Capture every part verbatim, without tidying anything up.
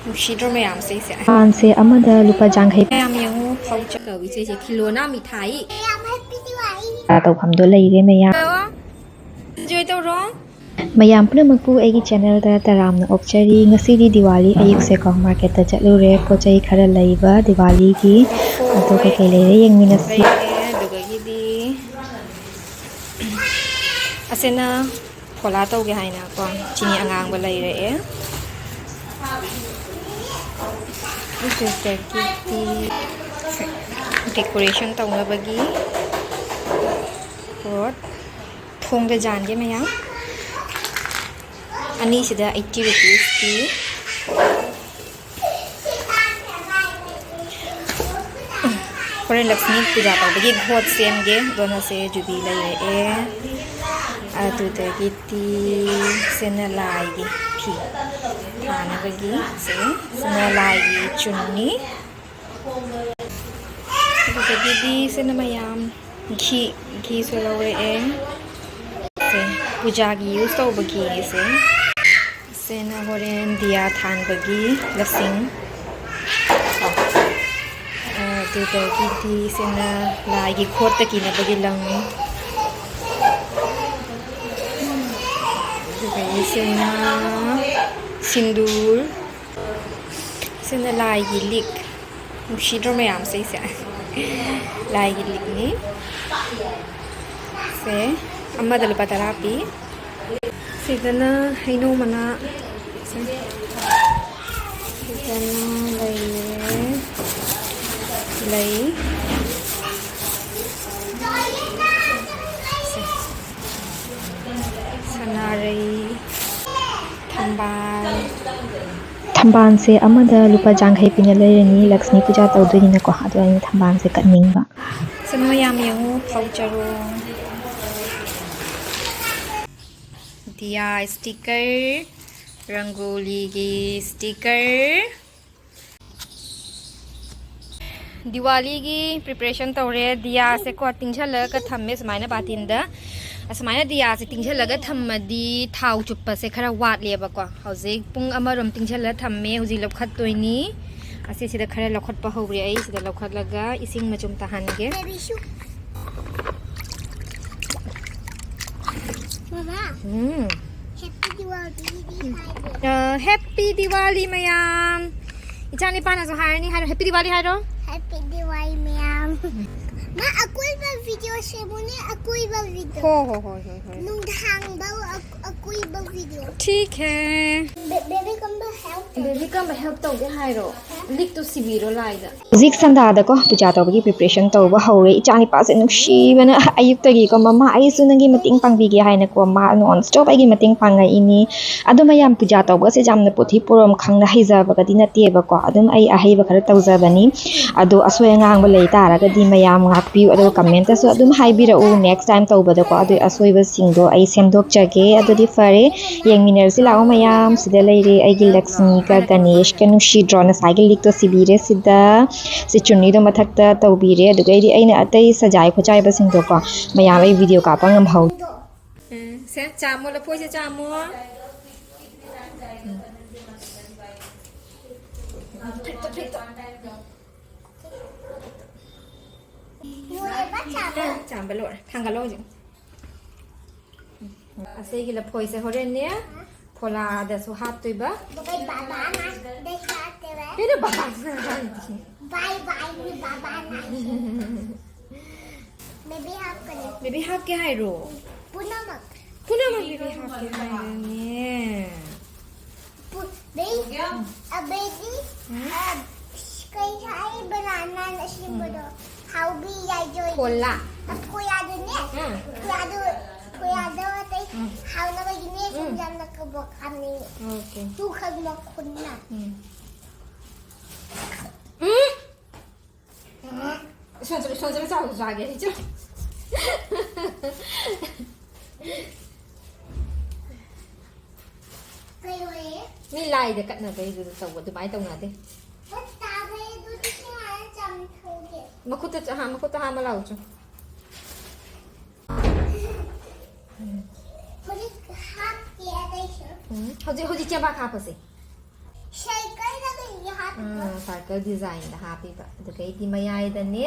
ꯅꯨꯡꯁꯤꯗ꯭ꯔꯣ ꯃꯌꯥꯝꯁꯦ ꯑꯩꯁꯦ? ꯄꯥꯟꯁꯦ ꯑꯃꯗ ꯂꯨꯄꯥ ꯌꯥꯡꯈꯩ꯫ ꯃꯌꯥꯝ ꯌꯦꯡꯉꯨ, ꯐꯧ ꯆꯥꯛꯀꯧꯕ ꯏꯆꯦꯁꯦ ꯀꯤꯂꯣꯅ ꯃꯤꯊꯥꯏ꯫ ꯇꯧꯐꯝꯗꯣ ꯂꯩꯔꯦ ꯃꯌꯥꯝ꯫ Enjoy ꯇꯧꯔꯣ꯫ ꯃꯌꯥꯝ ꯄꯨꯝꯅꯃꯛꯄꯨ ꯑꯩꯒꯤ ꯆꯦꯅꯦꯜꯗ ꯇꯔꯥꯝꯅ ꯑꯣꯛꯆꯔꯤ꯫ ꯉꯁꯤꯗꯤ ꯗꯤꯋꯥꯂꯤ ꯑꯌꯨꯛꯁꯦꯀꯣ, ꯃꯥꯔꯀꯦꯠꯇ ꯆꯠꯂꯨꯔꯦ, ꯄꯣꯠ ꯆꯩ ꯈꯔ ꯂꯩꯕ ꯗꯤꯋꯥꯂꯤꯒꯤ꯫ ꯑꯗꯣ ꯀꯩꯀꯩ ꯂꯩꯔꯦ ꯌꯦꯡꯃꯤꯟꯅꯁꯤ꯫ ꯂꯩꯔꯦ, ꯑꯗꯨꯗꯒꯤꯗꯤ ꯑꯁꯤꯅ ꯐꯣꯂꯥ ꯇꯧꯒꯦ ꯍꯥꯏꯅꯀꯣ, ꯆꯤꯅꯤ ꯑꯉꯥꯡꯕ ꯂꯩꯔꯛꯑꯦ꯫ ꯑꯗꯨꯗꯒꯤꯗꯤ decoration ꯇꯧꯅꯕꯒꯤ ꯄꯣꯠ, ꯊꯣꯡꯗ ꯌꯥꯟꯒꯦ ꯃꯌꯥꯝ꯫ ꯑꯅꯤꯁꯤꯗ eighty rupeesꯀꯤ꯫ ꯍꯣꯔꯦꯟ ꯂꯛꯁꯃꯤ ꯄꯨꯖꯥ ꯇꯧꯕꯒꯤ ꯘꯣꯠ ꯁꯦꯝꯒꯦ꯫ ꯑꯗꯨꯅ ꯁꯦ ꯖꯨꯕꯤ ꯂꯩꯔꯛꯑꯦ꯫ ꯑꯗꯨꯗꯒꯤꯗꯤ ꯁꯤꯅ ꯂꯥꯏꯒꯤ ꯐꯤ ꯊꯥꯅꯕꯒꯤ ꯁꯦ꯫ ꯁꯤꯅ ꯂꯥꯏꯒꯤ ꯆꯨꯟꯅꯤ꯫ ꯑꯗꯨꯗꯒꯤꯗꯤ ꯁꯤꯅ ꯃꯌꯥꯝ ꯘꯤ, ꯘꯤꯁꯨ ꯂꯧꯔꯛꯑꯦ꯫ ꯁꯦ, ꯄꯨꯖꯥꯒꯤ use ꯇꯧꯕ ꯘꯤꯅꯦ ꯁꯦ꯫ ꯁꯤꯅ ꯍꯣꯔꯦꯟ ꯗꯤꯌꯥ ꯊꯥꯟꯕꯒꯤ ꯂꯁꯤꯡ꯫ ꯑꯗꯨꯗꯒꯤꯗꯤ ꯁꯤꯅ ꯂꯥꯏꯒꯤ ꯘꯣꯠꯇ ꯀꯤꯅꯕꯒꯤ ꯂꯪ꯫ ꯑꯗꯨꯗꯒꯤ ꯁꯤꯅ ꯁꯤꯟꯗꯨꯔ꯫ ꯁꯤꯅ ꯂꯥꯏꯒꯤ ꯂꯤꯛ꯫ ꯅꯨꯡꯁꯤꯗ꯭ꯔꯣ ꯃꯌꯥꯝꯁꯦ ꯑꯩꯁꯦ? ꯂꯥꯏꯒꯤ ꯂꯤꯛꯅꯤ꯫ ꯁꯦ, ꯑꯃꯗ ꯂꯨꯄꯥ ꯇꯔꯥ ꯄꯤ꯫ ꯁꯤꯗꯅ ꯍꯩꯅꯧ ꯃꯅꯥ꯫ ꯁꯤꯗꯅ ꯂꯩꯔꯦ꯫ ꯂꯩ꯫ ꯁꯦ꯫ ꯁꯅꯥꯔꯩ, ꯊꯝꯕꯥꯜ꯫ ꯊꯝꯕꯥꯜꯁꯦ ꯑꯃꯗ ꯂꯨꯄꯥ ꯌꯥꯡꯈꯩ ꯄꯤꯅ ꯂꯩꯔꯅꯤ, ꯂꯛꯁꯃꯤ ꯄꯨꯖꯥ ꯇꯧꯗꯣꯏꯅꯤꯅꯀꯣ, ꯑꯗꯣ ꯑꯩꯅ ꯊꯝꯕꯥꯜꯁꯦ ꯀꯠꯅꯤꯡꯕ꯫ ꯁꯅꯥ ꯌꯥꯝ ꯌꯦꯡꯉꯨ, ꯐꯧ ꯆꯔꯣꯡ꯫ ꯗꯤꯌꯥ sticker, ꯔꯪꯒꯣꯂꯤꯒꯤ sticker꯫ ꯗꯤꯋꯥꯂꯤꯒꯤ preparation ꯇꯧꯔꯦ꯫ ꯗꯤꯌꯥꯁꯦꯀꯣ ꯇꯤꯡꯁꯜꯂꯒ ꯊꯝꯃꯦ ꯁꯨꯃꯥꯏꯅ ꯕꯥꯇꯤꯟꯗ꯫ ꯑꯁꯨꯃꯥꯏꯅ ꯗꯤꯌꯥꯁꯦ ꯇꯤꯡꯁꯤꯜꯂꯒ ꯊꯝꯃꯗꯤ ꯊꯥꯎ ꯆꯨꯞꯄꯁꯦ ꯈꯔ ꯋꯥꯠꯂꯦꯕꯀꯣ꯫ ꯍꯧꯖꯤꯛ ꯄꯨꯡ ꯑꯃꯔꯣꯝ ꯇꯤꯡꯁꯤꯜꯂ ꯊꯝꯃꯦ꯫ ꯍꯧꯖꯤꯛ ꯂꯧꯈꯠꯇꯣꯏꯅꯤ꯫ ꯑꯁꯤꯁꯤꯗ ꯈꯔ ꯂꯧꯈꯠꯄ ꯍꯧꯔꯦ꯫ ꯑꯩ ꯁꯤꯗ ꯂꯧꯈꯠꯂꯒ ꯏꯁꯤꯡ ꯃꯆꯨꯝ ꯇꯥꯍꯟꯒꯦ꯫ ꯕꯦꯕꯤꯁꯨ꯫ ꯃꯃꯥ, ꯎꯝ꯫ Happy Diwali ꯗꯤ ꯍꯥꯏꯗꯦ꯫ ꯑ, Happy Diwali ꯃꯌꯥꯝ꯫ ꯏꯆꯥ ꯅꯤꯄꯥꯅꯁꯨ ꯍꯥꯏꯔꯅꯤ꯫ ꯍꯥꯏꯔꯣ, Happy Diwali ꯍꯥꯏꯔꯣ꯫ Happy Diwali ꯃꯌꯥꯝ꯫ ꯃꯥ, ꯑꯀꯣꯏꯕ video ꯁꯦꯝꯃꯨꯅꯦ, ꯑꯀꯣꯏꯕ video꯫ ꯍꯣ, ꯍꯣ, ꯍꯣꯏ, ꯍꯣꯏ, ꯍꯣꯏ꯫ ꯅꯨꯡꯗꯥꯡꯗ ꯑꯀꯣꯏꯕ video꯫ ꯊꯤꯛ ꯍꯦ꯫ ꯕꯦ-, ꯕꯦꯕꯤ ꯀꯝꯕ help ꯇꯧꯒꯦ? ꯕꯦꯕꯤ ꯀꯝꯕ help ꯇꯧꯒꯦ ꯍꯥꯏꯔꯣ? ꯂꯤꯛꯇꯣ ꯁꯤꯕꯤꯔꯣ ꯂꯥꯏꯗ꯫ ꯍꯧꯖꯤꯛ ꯁꯟꯗꯥꯗꯀꯣ ꯄꯨꯖꯥ ꯇꯧꯕꯒꯤ preparation ꯇꯧꯕ ꯍꯧꯔꯦ꯫ ꯏꯆꯥ ꯅꯤꯄꯥꯁꯦ ꯅꯨꯡꯁꯤꯕꯅ ꯑꯌꯨꯛꯇꯒꯤꯀꯣ, "ꯃꯃꯥ, ꯑꯩꯁꯨ ꯅꯪꯒꯤ ꯃꯇꯦꯡ ꯄꯥꯡꯕꯤꯒꯦ" ꯍꯥꯏꯅꯀꯣ, ꯃꯥ non stop ꯑꯩꯒꯤ ꯃꯇꯦꯡ ꯄꯥꯡꯉꯛꯏꯅꯤ꯫ ꯑꯗꯣ ꯃꯌꯥꯝ, ꯄꯨꯖꯥ ꯇꯧꯕꯒꯁꯦ ꯌꯥꯝꯅ ꯄꯣꯊꯤ ꯄꯣꯔꯣꯝ ꯈꯪꯅ ꯍꯩꯖꯕꯒꯗꯤ ꯅꯠꯇꯦꯕꯀꯣ, ꯑꯗꯨꯝ ꯑꯩ ꯑꯍꯩꯕ ꯈꯔ ꯇꯧꯖꯕꯅꯤ꯫ ꯑꯗꯣ ꯑꯁꯣꯏ ꯑꯉꯥꯡꯕ ꯂꯩ ꯇꯥꯔꯒꯗꯤ ꯃꯌꯥꯝ ꯉꯥꯛꯄꯤꯌꯨ, ꯑꯗꯨꯒ commentꯇꯁꯨ ꯑꯗꯨꯝ ꯍꯥꯏꯕꯤꯔꯛꯎ next time ꯇꯧꯕꯗꯀꯣ꯫ ꯑꯗꯨ ꯑꯁꯣꯏꯕꯁꯤꯡꯗꯣ ꯑꯩ ꯁꯦꯝꯗꯣꯛꯆꯒꯦ꯫ ꯑꯗꯨꯗꯤ ꯐꯔꯦ, ꯌꯦꯡꯃꯤꯟꯅꯔꯁꯤ ꯂꯥꯛꯑꯣ ꯃꯌꯥꯝ꯫ ꯁꯤꯗ ꯂꯩꯔꯦ ꯑꯩꯒꯤ ꯂꯛꯁꯃꯤꯒ ꯒꯅꯦꯁꯀ꯫ ꯅꯨꯡꯁꯤꯗ꯭ꯔꯣ? ꯉꯁꯥꯏꯒꯤ ꯂꯤꯛꯇꯣ ꯁꯤꯕꯤꯔꯦ ꯁꯤꯗ꯫ ꯁꯤ ꯆꯨꯟꯅꯤꯗꯣ ꯃꯊꯛꯇ ꯇꯧꯕꯤꯔꯦ꯫ ꯑꯗꯨꯗꯩꯗꯤ ꯑꯩꯅ ꯑꯇꯩ ꯁꯖꯥꯏ ꯈꯣꯠꯆꯥꯏꯕꯁꯤꯡꯗꯣꯀꯣ ꯃꯌꯥꯝ ꯑꯩ video ꯀꯥꯞꯄ ꯉꯝꯍꯧꯗꯦ꯫ ꯎꯝ, ꯁꯦ, ꯆꯥꯝꯃꯣ, ꯂꯐꯣꯏꯁꯦ ꯆꯥꯝꯃꯣ꯫ ꯐ꯭ꯔꯤꯠꯇꯣ, ꯐ꯭ꯔꯤꯠꯇꯣ꯫ ꯂꯣꯏꯔꯕ ꯆꯥꯝꯕ? ꯆꯥꯝꯕ ꯂꯣꯏꯔꯦ꯫ ꯊꯥꯡꯒꯠꯂꯣ ꯍꯧꯖꯤꯛ꯫ ꯑꯁꯤꯒꯤ ꯂꯐꯣꯏꯁꯦ ꯍꯣꯔꯦꯟꯅꯦ ꯐꯣꯂꯥꯗꯁꯨ ꯍꯥꯞꯇꯣꯏꯕ꯫ ꯑꯗꯨꯒ ꯕꯕꯥꯅ ꯗꯁꯥꯠꯇꯦꯕ꯫ ꯀꯩꯅꯣ ꯕꯕꯥꯅ ꯍꯥꯏꯗꯤ? ꯕꯥꯏ ꯕꯥꯏꯅꯤ ꯕꯕꯥꯅ꯫ ꯕꯦꯕꯤ ꯍꯥꯞꯀꯅꯤ꯫ ꯕꯦꯕꯤ ꯍꯥꯞꯀꯦ ꯍꯥꯏꯔꯣ? ꯄꯨꯝꯅꯃꯛ꯫ ꯄꯨꯝꯅꯃꯛ ꯕꯦꯕꯤ ꯍꯥꯞꯀꯦ ꯍꯥꯏꯔꯅꯦ꯫ ꯄꯨ-, ꯕꯦ-, ꯑ, ꯕꯦꯕꯤ, ꯎꯝ꯫ ꯑ, ꯀꯩ ꯍꯥꯏ banana ꯅ ꯁꯦꯝꯕꯗꯣ? ꯎꯝ꯫ ꯍꯥꯎꯕꯤ ꯌꯥꯏꯖꯣꯏ꯫ ꯐꯣꯂꯥ꯫ ꯑ, ꯐꯣꯂꯥꯗꯨꯅꯦ? ꯎꯝ꯫ ꯐꯣꯂꯥꯗꯨ, ꯐꯣꯂꯥꯗꯣ ꯑꯇꯩ ꯎꯝ꯫ ꯍꯥꯎꯅꯕꯒꯤꯅꯦ, ꯎꯝ꯫ ꯁꯨꯝ ꯌꯥꯝꯅ ꯀꯕꯣꯛ ꯍꯥꯞꯅꯤꯡꯉꯤ꯫ Okay꯫ ꯇꯨ ꯈꯛ ꯃꯈꯨꯟꯅ꯫ ꯎꯝ꯫ ꯎꯝ꯫ ꯁꯣꯟꯖꯔ, ꯁꯣꯟꯖꯔ ꯆꯥꯎ ꯆꯥꯒꯦ, ꯑꯩꯁꯨ꯫ ꯀꯩ ꯑꯣꯏꯌꯦ? ꯃꯤ ꯂꯥꯏꯗ ꯀꯠꯅꯕꯩꯗꯨꯗ ꯇꯧꯕ, ꯑꯗꯨꯃꯥꯏꯅ ꯇꯧꯅꯗꯦ꯫ ꯍꯣꯏ, ꯇꯥꯕꯩ ꯑꯗꯨꯗꯤ ꯁꯤ ꯍꯥꯟꯅ ꯆꯥꯝꯊꯣꯛꯀꯦ꯫ ꯃꯈꯨꯠꯇ ꯆ-, ꯍꯥ, ꯃꯈꯨꯠꯇ ꯍꯥꯝꯃ ꯂꯥꯛꯎ ꯆꯣ꯫ ꯍꯧꯖꯤꯛ ꯍꯥꯞꯀꯦ ꯑꯇꯩꯁꯨ꯫ ꯎꯝ, ꯍꯧꯖꯤꯛ ꯍꯧꯖꯤꯛ ꯆꯦꯕꯥꯛ ꯍꯥꯞꯄꯁꯦ꯫ ꯁꯥꯏꯀꯜꯗ ꯀꯩꯒꯤ ꯍꯥꯞꯄꯤꯕ? ꯎꯝ, ꯁꯥꯏꯀꯜ ꯗꯤꯖꯥꯏꯟꯗ ꯍꯥꯞꯄꯤꯕ꯫ ꯑꯗꯨꯒꯩꯗꯤ ꯃꯌꯥꯏꯗꯅꯦ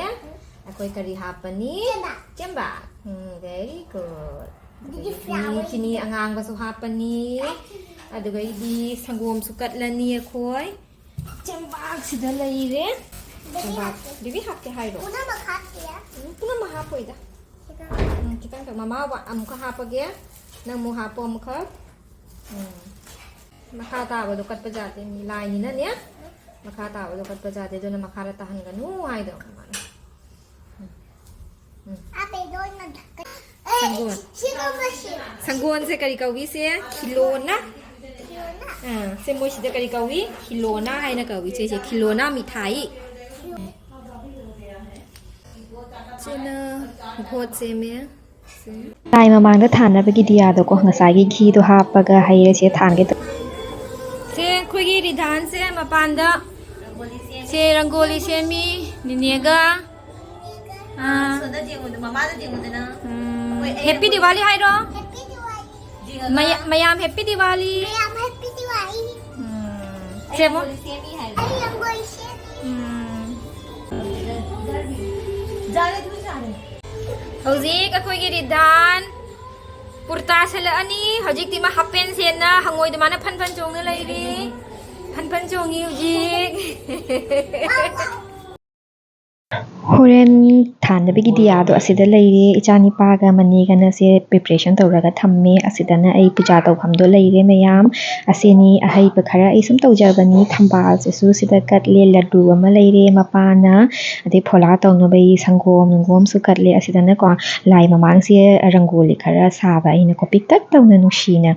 ꯑꯩꯈꯣꯏ ꯀꯔꯤ ꯍꯥꯞꯄꯅꯤ? ꯆꯦꯕꯥꯛ꯫ ꯆꯦꯕꯥꯛ꯫ ꯎꯝ, very good꯫ ꯑꯗꯨꯗꯤ ꯑꯗꯒꯤꯗꯤ flower ꯆꯤꯅꯤ ꯑꯉꯥꯡꯕꯁꯨ ꯍꯥꯞꯄꯅꯤ꯫ ꯑꯗꯨꯒꯩꯗꯤ ꯁꯪꯒꯣꯝꯁꯨ ꯀꯠꯂꯅꯤ ꯑꯩꯈꯣꯏ꯫ ꯆꯦꯕꯥꯛꯁꯤꯗ ꯂꯩꯔꯦ꯫ ꯑꯗꯨꯗꯤ ꯆꯦꯕꯥꯛ꯫ ꯍꯥꯞꯀꯦ꯫ ꯕꯤꯕꯤ ꯍꯥꯞꯀꯦ ꯍꯥꯏꯔꯣ? ꯄꯨꯝꯅꯃꯛ ꯍꯥꯞꯀꯦ꯫ ꯎꯝ, ꯄꯨꯝꯅꯃꯛ ꯍꯥꯞꯄꯣꯏꯗ꯫ ꯁꯤꯗ꯫ ꯎꯝ, ꯈꯤꯇꯪ ꯈꯛ꯫ ꯃꯃꯥ ꯋꯥ-, ꯑꯃꯨꯛꯀ ꯍꯥꯞꯄꯒꯦ꯫ ꯅꯪ ꯑꯃꯨꯛ ꯍꯥꯞꯄꯣ ꯑꯃꯨꯛꯈꯛ꯫ ꯎꯝ꯫ ꯃꯈꯥ ꯇꯥꯕꯗꯣ ꯀꯠꯄ ꯌꯥꯗꯦ꯫ ꯃꯤ ꯂꯥꯏꯅꯤꯅꯅꯦ꯫ ꯃꯈꯥ ꯇꯥꯕꯗꯣ ꯀꯠꯄ ꯌꯥꯗꯦ꯫ ꯑꯗꯨꯅ ꯃꯈꯥꯗ ꯇꯥꯍꯟꯒꯅꯨ ꯍꯥꯏꯗꯣ꯫ ꯎꯝ꯫ ꯍꯥꯞꯄꯦ, ꯂꯣꯏꯅ ꯊꯛꯀꯅꯤ꯫ ꯁꯪꯒꯣꯜ꯫ ꯁꯤꯒꯨꯝꯕꯁꯤ꯫ ꯁꯪꯒꯣꯜꯁꯦ ꯀꯔꯤ ꯀꯧꯏ ꯁꯦ? ꯈꯤꯂꯣꯅ꯫ ꯐꯤꯌꯣꯅ꯫ ꯑꯥ, ꯁꯦ ꯃꯣꯏꯁꯤꯗ ꯀꯔꯤ ꯀꯧꯏ? ꯈꯤꯂꯣꯅ ꯍꯥꯏꯅ ꯀꯧꯏ ꯁꯦ꯫ ꯁꯦ ꯈꯤꯂꯣꯅ ꯃꯤꯊꯥꯏ꯫ ꯁꯤꯅ ꯒꯣꯠ ꯁꯦꯝꯃꯦ꯫ ꯁꯦ꯫ ꯂꯥꯏ ꯃꯃꯥꯡꯗ ꯊꯥꯅꯕꯒꯤ ꯗꯤꯌꯥꯗꯣꯀꯣ, ꯉꯁꯥꯏꯒꯤ ꯘꯤꯗꯣ ꯍꯥꯞꯄꯒ ꯍꯩꯔꯁꯦ ꯊꯥꯟꯒꯦ ꯇꯧ- ꯁꯦ ꯑꯩꯈꯣꯏꯒꯤ ꯔꯤꯙꯥꯟꯁꯦ ꯃꯄꯥꯟꯗ ꯁꯦ ꯔꯪꯒꯣꯂꯤ ꯁꯦꯝꯃꯤ ꯅꯤꯅꯦꯒ꯫ ꯑꯥ, ꯁꯣꯝꯗ ꯌꯦꯡꯉꯨꯗ, ꯃꯃꯥꯗ ꯌꯦꯡꯉꯨꯗꯅ꯫ ꯎꯝ, ꯍꯣꯏ, ꯑꯩ ꯍꯦꯄꯤ ꯗꯤꯋꯥꯂꯤ ꯍꯥꯏꯔꯣ꯫ ꯍꯦꯄꯤ ꯗꯤꯋꯥꯂꯤ꯫ ꯌꯦꯡꯉꯒ꯫ ꯃꯌꯥ-, ꯃꯌꯥꯝ ꯍꯦꯄꯤ ꯗꯤꯋꯥꯂꯤ꯫ ꯃꯌꯥꯝ ꯍꯦꯄꯤ ꯗꯤꯋꯥꯂꯤ꯫ ꯎꯝ, ꯑꯩ ꯁꯦꯝꯃꯣ꯫ ꯔꯪꯒꯣꯂꯤ ꯁꯦꯝꯃꯤ ꯍꯥꯏꯕ꯫ ꯑꯩ ꯔꯪꯒꯣꯂꯤ ꯁꯦꯝꯃꯤ꯫ ꯎꯝ꯫ ꯌꯥꯔꯦ, ꯑꯗꯨꯝ ꯌꯥꯔꯦ꯫ ꯍꯧꯖꯤꯛ ꯑꯩꯈꯣꯏꯒꯤ ꯔꯤꯙꯥꯟ ꯀꯨꯔꯇꯥ ꯁꯦꯠꯂꯛꯑꯅꯤ꯫ ꯍꯧꯖꯤꯛꯇꯤ ꯃꯥ ꯍꯥꯞ ꯄꯦꯟ ꯁꯦꯠꯅ ꯍꯪꯉꯣꯏꯗ ꯃꯥꯅ ꯐꯟ ꯐꯟ ꯆꯣꯡꯅ ꯂꯩꯔꯤ꯫ ꯐꯟ ꯐꯟ ꯆꯣꯡꯉꯤ ꯍꯧꯖꯤꯛ꯫ ꯍꯣꯔꯦꯟ ꯊꯥꯟꯅꯕꯒꯤ ꯗꯤꯌꯥꯗꯣ ꯑꯁꯤꯗ ꯂꯩꯔꯦ꯫ ꯏꯆꯥ ꯅꯤꯄꯥꯒ ꯃꯅꯦꯒꯅꯁꯦ preparation ꯇꯧꯔꯒ ꯊꯝꯃꯦ꯫ ꯑꯁꯤꯗꯅ ꯑꯩ ꯄꯨꯖꯥ ꯇꯧꯐꯝꯗꯣ ꯂꯩꯔꯦ ꯃꯌꯥꯝ꯫ ꯑꯁꯤꯅꯤ ꯑꯍꯩꯕ ꯈꯔ ꯑꯩ ꯁꯨꯝ ꯇꯧꯖꯕꯅꯤ꯫ ꯊꯝꯕꯥꯜꯁꯤꯁꯨ ꯁꯤꯗ ꯀꯠꯂꯦ, ꯂꯗꯨ ꯑꯃ ꯂꯩꯔꯦ ꯃꯄꯥꯅ, ꯑꯗꯩ ꯐꯣꯂꯥ ꯇꯧꯅꯕꯒꯤ ꯁꯪꯒꯣꯝ ꯅꯨꯡꯒꯣꯝꯁꯨ ꯀꯠꯂꯦ꯫ ꯑꯁꯤꯗꯅꯀꯣ ꯂꯥꯏ ꯃꯃꯥꯡꯁꯦ ꯔꯪꯒꯣꯂꯤ ꯈꯔ ꯁꯥꯕ ꯑꯩꯅꯀꯣ ꯄꯤꯛꯇꯛ ꯇꯧꯅ ꯅꯨꯡꯁꯤꯅ꯫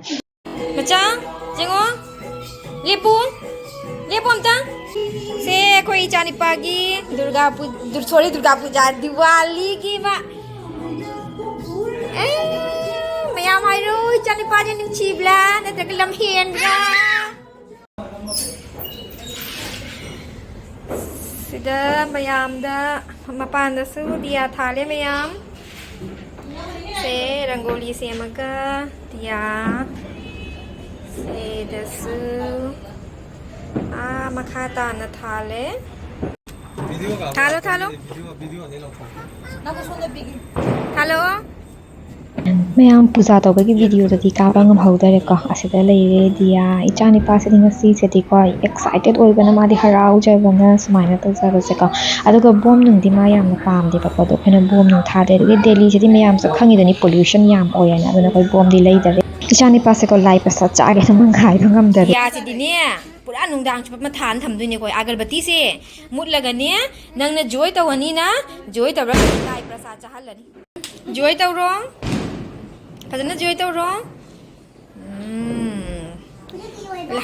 ꯃꯆꯥ, ꯌꯦꯡꯉꯣ꯫ ꯂꯦꯞꯄꯨ꯫ ꯂꯦꯞꯄꯨ ꯑꯝꯇ꯫ ꯁꯦ ꯑꯩꯈꯣꯏ ꯏꯆꯥꯅꯤꯄꯥꯒꯤ ꯗꯨꯔꯒꯥ ꯄꯨ-, ꯗꯨꯔ-, sorry, ꯗꯨꯔꯒꯥ ꯄꯨꯖꯥ, ꯗꯤꯋꯥꯂꯤꯒꯤ ꯃꯥ-, ꯑꯦ, ꯃꯌꯥꯝ ꯍꯥꯏꯔꯣ, ꯏꯆꯥꯅꯤꯄꯥꯁꯦ ꯅꯨꯡꯁꯤꯕ꯭ꯔꯥ ꯅꯠꯇ꯭ꯔꯒ ꯂꯝꯍꯦꯟꯕ꯭ꯔꯥ? ꯁꯤꯗ ꯃꯌꯥꯝꯗ, ꯃꯄꯥꯟꯗꯁꯨ ꯗꯤꯌꯥ ꯊꯥꯜꯂꯦ ꯃꯌꯥꯝ꯫ ꯁꯦ ꯑꯦ, ꯔꯪꯒꯣꯂꯤ ꯁꯦꯝꯃꯒ ꯇꯤꯌꯥ ꯁꯤꯗꯁꯨ ꯑꯥ ꯃꯈꯥ ꯇꯥꯅ ꯊꯥꯜꯂꯦ꯫ ꯊꯥꯜꯂꯣ, ꯊꯥꯜꯂꯣ꯫ ꯊꯥꯜꯂꯣ꯫ ꯃꯌꯥꯝ ꯄꯨꯖꯥ ꯇꯧꯕꯒꯤ ꯚꯤꯗꯤꯑꯣꯗꯨꯗꯤ ꯀꯥꯞꯄ ꯉꯝꯍꯧꯗꯔꯦꯀꯣ꯫ ꯑꯁꯤꯗ ꯂꯩꯔꯦ ꯗꯤꯌꯥ꯫ ꯏꯆꯥ ꯅꯤꯄꯥꯁꯤꯗꯤ ꯉꯁꯤꯁꯤꯗꯤꯀꯣ ꯑꯦꯛꯁꯥꯏꯇꯦꯠ ꯑꯣꯏꯕꯅ, ꯃꯥꯗꯤ ꯍꯔꯥꯎꯖꯕꯅ ꯁꯨꯃꯥꯏꯅ ꯇꯧꯖꯕꯁꯦꯀꯣ꯫ ꯑꯗꯨꯒ ꯕꯣꯝ ꯅꯨꯡꯗꯤ ꯃꯥ ꯌꯥꯝꯅ ꯄꯥꯝꯗꯦꯕꯀꯣ꯫ ꯑꯗꯣ ꯑꯩꯈꯣꯏꯅ ꯕꯣꯝ ꯅꯨꯡ ꯊꯥꯗꯦ꯫ ꯑꯗꯒꯤ ꯗꯦꯜꯂꯤꯁꯤꯗꯤ ꯃꯌꯥꯝꯁꯨ ꯈꯪꯉꯤꯗꯨꯅꯤ, ꯄꯣꯂ꯭ꯌꯨꯁꯟ ꯌꯥꯝ ꯑꯣꯏꯌꯦꯅ꯫ ꯑꯗꯨꯅ ꯑꯩꯈꯣꯏ ꯕꯣꯝꯗꯤ ꯂꯩꯗꯔꯦ꯫ ꯏꯆꯥ ꯅꯤꯄꯥꯁꯦꯀꯣ ꯂꯥꯏ ꯄ꯭ꯔꯁꯥꯗ ꯆꯥꯒꯦ ꯑꯗꯨꯝ ꯉꯥꯏꯕ ꯉꯝꯗꯔꯦ꯫ ꯗꯤꯌꯥꯁꯤꯗꯤꯅꯦ, ꯄꯨꯔꯥ ꯅꯨꯡꯗꯥꯡ ꯆꯨꯞꯄ ꯃꯊꯥ ꯑꯃ ꯊꯝꯗꯣꯏꯅꯦꯀꯣ꯫ ꯑꯒꯔꯕꯇꯤꯁꯦ ꯃꯨꯠꯂꯒꯅꯦ, ꯅꯪꯅ ꯖꯣꯏ ꯇꯧꯍꯅꯤꯅ, ꯖꯣꯏ ꯇꯧꯔꯒ ꯂꯥꯏ ꯄ꯭ꯔꯁꯥꯗ ꯆꯥꯍꯜꯂꯅꯤ꯫ ꯖꯣꯏ ꯇꯧꯔꯣ, ꯐꯖꯅ ꯖꯣꯏ ꯇꯧꯔꯣ꯫ ꯎꯝ꯫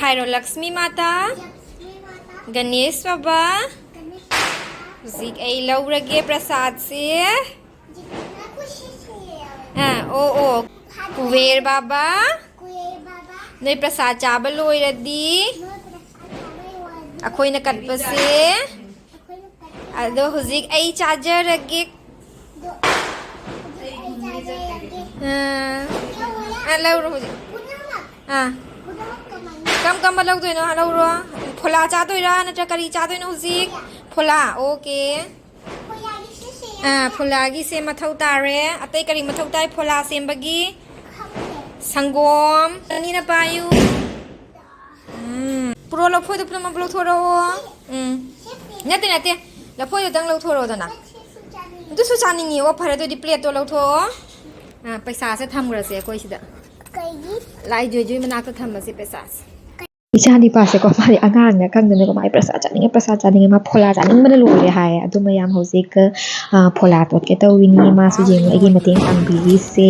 ꯍꯥꯏꯔꯣ, "ꯂꯛꯁꯃꯤ ꯃꯥꯇꯥ, ꯒꯅꯦꯁ ꯕꯕꯥ, ꯍꯧꯖꯤꯛ ꯑꯩ ꯂꯧꯔꯒꯦ ꯄ꯭ꯔꯁꯥꯗꯁꯦ"꯫ ꯑꯥ, ꯑꯣ, ꯑꯣ꯫ "ꯀꯨꯕꯦꯔ ꯕꯕꯥ, ꯅꯣꯏ ꯄ꯭ꯔꯁꯥꯗ ꯆꯥꯕ ꯂꯣꯏꯔꯗꯤ ꯑꯩꯈꯣꯏꯅ ꯀꯠꯄꯁꯦ ꯑꯗꯣ ꯍꯧꯖꯤꯛ ꯑꯩ ꯆꯥꯖꯔꯒꯦ"꯫ ꯑꯥ꯫ ꯑꯥ, ꯂꯧꯔꯣ ꯍꯧꯖꯤꯛ꯫ ꯑꯥ꯫ ꯀꯔꯝ ꯀꯔꯝꯕ ꯂꯧꯗꯣꯏꯅꯣ? ꯂꯧꯔꯣ꯫ ꯐꯣꯂꯥ ꯆꯥꯗꯣꯏꯔꯥ ꯅꯠꯇ꯭ꯔ ꯀꯔꯤ ꯆꯥꯗꯣꯏꯅꯣ ꯍꯧꯖꯤꯛ? ꯐꯣꯂꯥ, ꯑꯣꯀꯦ꯫ ꯑꯥ, ꯐꯣꯂꯥꯒꯤꯁꯦ ꯃꯊꯧ ꯇꯥꯔꯦ꯫ ꯑꯇꯩ ꯀꯔꯤ ꯃꯊꯧ ꯇꯥꯏ ꯐꯣꯂꯥ ꯁꯦꯝꯕꯒꯤ? ꯁꯪꯒꯣꯝ꯫ ꯑꯅꯤꯅ ꯄꯥꯏꯌꯨ꯫ ꯎꯝ꯫ ꯄꯨꯔꯣ, ꯂꯐꯣꯏꯗꯣ ꯄꯨꯝꯅꯃꯛ ꯂꯧꯊꯣꯔꯛꯑꯣ꯫ ꯎꯝ꯫ ꯅꯠꯇꯦ, ꯅꯠꯇꯦ꯫ ꯂꯐꯣꯏꯗꯨꯇꯪ ꯂꯧꯊꯣꯔꯛꯑꯣꯗꯅ꯫ ꯑꯗꯨꯁꯨ ꯆꯥꯅꯤꯡꯉꯤ꯫ ꯑꯣ, ꯐꯔꯦ, ꯑꯗꯨꯗꯤ ꯄ꯭ꯂꯦꯠꯇꯣ ꯂꯧꯊꯣꯛꯑꯣ꯫ ꯑꯥ, ꯄꯩꯁꯥꯁꯦ ꯊꯝꯈ꯭ꯔꯁꯦ ꯑꯩꯈꯣꯏ ꯁꯤꯗ꯫ ꯀꯩꯒꯤ? ꯂꯥꯏ ꯖꯣꯏꯖꯣꯏ ꯃꯅꯥꯛꯇ ꯊꯝꯃꯁꯦ ꯄꯩꯁꯥꯁꯦ꯫ ꯏꯆꯥ ꯅꯤꯄꯥꯁꯦꯀꯣ, ꯃꯥꯗꯤ ꯑꯉꯥꯡꯅ ꯈꯪꯗꯅꯀꯣ, ꯃꯥꯗꯤ ꯄ꯭ꯔꯁꯥꯗ ꯆꯥꯅꯤꯡꯉꯦ, ꯄ꯭ꯔꯁꯥꯗ ꯆꯥꯅꯤꯡꯉꯦ, ꯃꯥ ꯐꯣꯂꯥ ꯆꯥꯅꯤꯡꯕꯅ ꯂꯣꯏꯔꯦ ꯍꯥꯏꯌꯦ꯫ ꯑꯗꯨ ꯃꯌꯥꯝ ꯍꯧꯖꯤꯛ, ꯑ, ꯐꯣꯂꯥ ꯇꯣꯠꯀꯦ ꯇꯧꯔꯤꯅꯤ꯫ ꯃꯥꯁꯨ ꯌꯦꯡꯉꯨ, ꯑꯩꯒꯤ ꯃꯇꯦꯡ ꯄꯥꯡꯕꯤꯔꯤꯁꯦ꯫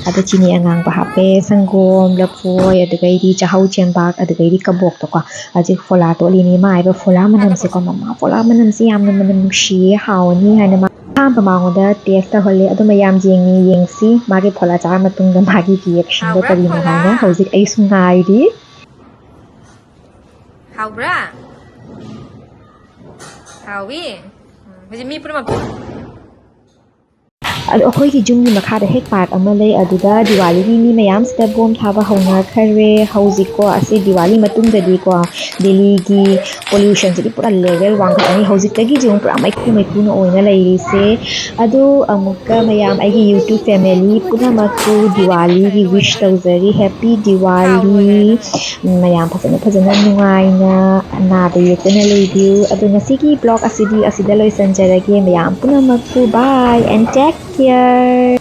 ꯑꯗ ꯆꯤꯅꯤ ꯑꯉꯥꯡꯕ ꯍꯥꯞꯄꯦ, ꯁꯪꯒꯣꯝ, ꯂꯐꯣꯏ, ꯑꯗꯨꯒꯩꯗꯤ ꯆꯥꯍꯧ ꯆꯦꯡꯕꯥꯛ, ꯑꯗꯨꯒꯩꯗꯤ ꯀꯕꯣꯛꯇꯣꯀꯣ꯫ ꯍꯧꯖꯤꯛ ꯐꯣꯂꯥ ꯇꯣꯠꯂꯤꯅꯤ꯫ ꯃꯥ ꯍꯥꯏꯕ ꯐꯣꯂꯥ ꯃꯅꯝꯁꯦꯀꯣ, "ꯃꯃꯥ, ꯐꯣꯂꯥ ꯃꯅꯝꯁꯦ ꯌꯥꯝꯅ ꯃꯅꯝ ꯅꯨꯡꯁꯤꯌꯦ, ꯍꯥꯎꯅꯤ" ꯍꯥꯏꯅ ꯃꯥ ꯑꯍꯥꯟꯕ ꯃꯉꯣꯟꯗ ꯇꯦꯁ ꯇꯧꯍꯜꯂꯦ꯫ ꯑꯗꯨ ꯃꯌꯥꯝ ꯌꯦꯡꯉꯤ, ꯌꯦꯡꯁꯤ ꯃꯥꯒꯤ ꯐꯣꯂꯥ ꯆꯥꯔ ꯃꯇꯨꯡꯗ ꯃꯥꯒꯤ ꯔꯤꯌꯦꯛꯁꯟꯗꯣ ꯍꯥꯎꯕ꯭ꯔꯥ ꯀꯔꯤꯅꯣ ꯐꯣꯂꯥ? ꯍꯥꯏꯅ꯫ ꯍꯧꯖꯤꯛ ꯑꯩꯁꯨ ꯉꯥꯏꯔꯤ꯫ ꯍꯥꯎꯕ꯭ꯔꯥ? ꯍꯥꯎꯋꯤ? ꯎꯝ, ꯍꯧꯖꯤꯛ ꯃꯤ ꯄꯨꯝꯅꯃꯛ ꯑꯗꯣ ꯑꯩꯈꯣꯏꯒꯤ ꯌꯨꯝꯒꯤ ꯃꯈꯥꯗ ꯍꯦꯛ ꯄꯥꯔꯛ ꯑꯃ ꯂꯩ, ꯑꯗꯨꯗ ꯗꯤꯋꯥꯂꯤꯒꯤ ꯃꯤ ꯃꯌꯥꯝꯁꯤꯗ ꯕꯣꯝ ꯊꯥꯕ ꯍꯧꯅꯈ꯭ꯔꯦ꯫ ꯍꯧꯖꯤꯛꯀꯣ, ꯑꯁꯤ ꯗꯤꯋꯥꯂꯤ ꯃꯇꯨꯡꯗꯗꯤꯀꯣ, ꯗꯦꯜꯂꯤꯒꯤ ꯄꯣꯂ꯭ꯌꯨꯁꯟꯁꯤꯗꯤ ꯄꯨꯔꯥ ꯂꯦꯚꯦꯜ ꯋꯥꯡꯈꯠꯂꯅꯤ꯫ ꯍꯧꯖꯤꯛꯇꯒꯤ ꯌꯦꯡꯉꯨ, ꯄꯨꯔꯥ ꯃꯩꯈꯨ ꯃꯩꯈꯨꯅ ꯑꯣꯏꯅ ꯂꯩꯔꯤꯁꯦ꯫ ꯑꯗꯣ ꯑꯃꯨꯛꯀ ꯃꯌꯥꯝ, ꯑꯩꯒꯤ YouTube family ꯄꯨꯝꯅꯃꯛꯄꯨ ꯗꯤꯋꯥꯂꯤꯒꯤ wish ꯇꯧꯖꯔꯤ꯫ Happy Diwali꯫ ꯃꯌꯥꯝ ꯐꯖꯅ ꯐꯖꯅ ꯅꯨꯡꯉꯥꯏꯅ ꯅꯥꯗ ꯌꯦꯛꯇꯅ ꯂꯩꯕꯤꯌꯨ꯫ ꯑꯗꯣ ꯉꯁꯤꯒꯤ vlog ꯑꯁꯤꯗꯤ ꯑꯁꯤꯗ ꯂꯣꯏꯁꯤꯟꯖꯔꯒꯦ꯫ ꯃꯌꯥꯝ ꯄꯨꯝꯅꯃꯛꯄꯨ bye and take care꯫